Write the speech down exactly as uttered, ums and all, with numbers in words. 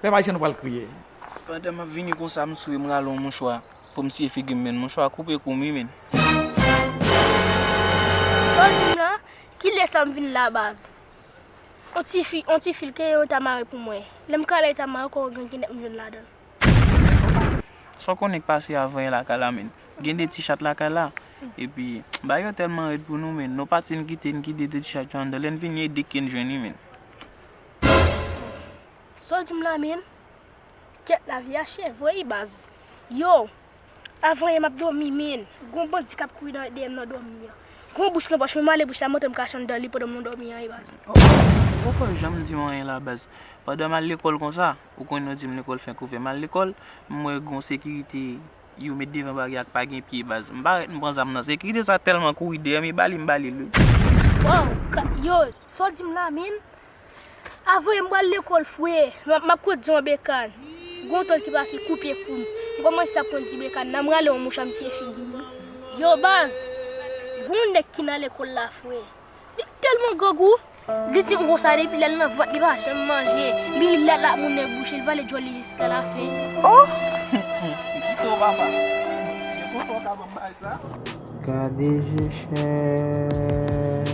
Pèp ayisyen nou pral kriye. Pandan m ap vini konsa, m swe, m rale yon mouchwa pou m siye figi m, men mouchwa koupe kou m, wi, men. Sa w di m la, kilè sa m vin la, baz? On ti fi, on ti fil ke yo ta mare pou mwen. Lè m kale ta mare, ankò yon grenn kinèp m jwenn ladan l. Sa w konnen k pase avan yè lakay la, men. Gen de ti chat lakay la. Epi, bagay yo tèlman rèd pou nou, men. Nou pati, n kite, n kite de ti chat yo anndan. Lè n vini, e de ke n jwenn, wi, men. Sa w di m la, men? Kèt, lavi a chèvre, wi, baz. Yo, avan yè m ap dòmi, men. Gon bandi k ap kouri nan, dèyè m nan dòmi an. Gon bouch nan pòch, men m ale bouch la, montre m kache anndan li pandan m nan dòmi an, wi, baz. Ou poko janm di m anyen la, baz. Pandan m al lekòl konsa, ou konnen yo di m lekòl fenk ouvè. M al lekòl, m wè gon sekirite yo met devan baryè ak pa gen pye, baz. M parèt, m pran zam nan. Sekirite sa tèlman kouri dèyè m, e bali m bali l, wi. Wow, ka- yo, sa w di m la, men? Avan yè m pral lekòl, frè. M ap, m ap kondi yon bekan. Gon tòl ki pase koupe kou m. M kòmanse ap kondi bekan nan, m rale yon mouchwa, m siye figi m. Yo, baz, gon nèg ki nan lekòl la, frè. Li tèlman grangou. Li di m konsa, depi lè l nan vant, li pa janm manje. Li ret la ak moun nan bouch li, li vale djòl li jiska lafen. Oh! Kite w, papa. Se konsa w ka ban m bagay sa? Gade je chèch.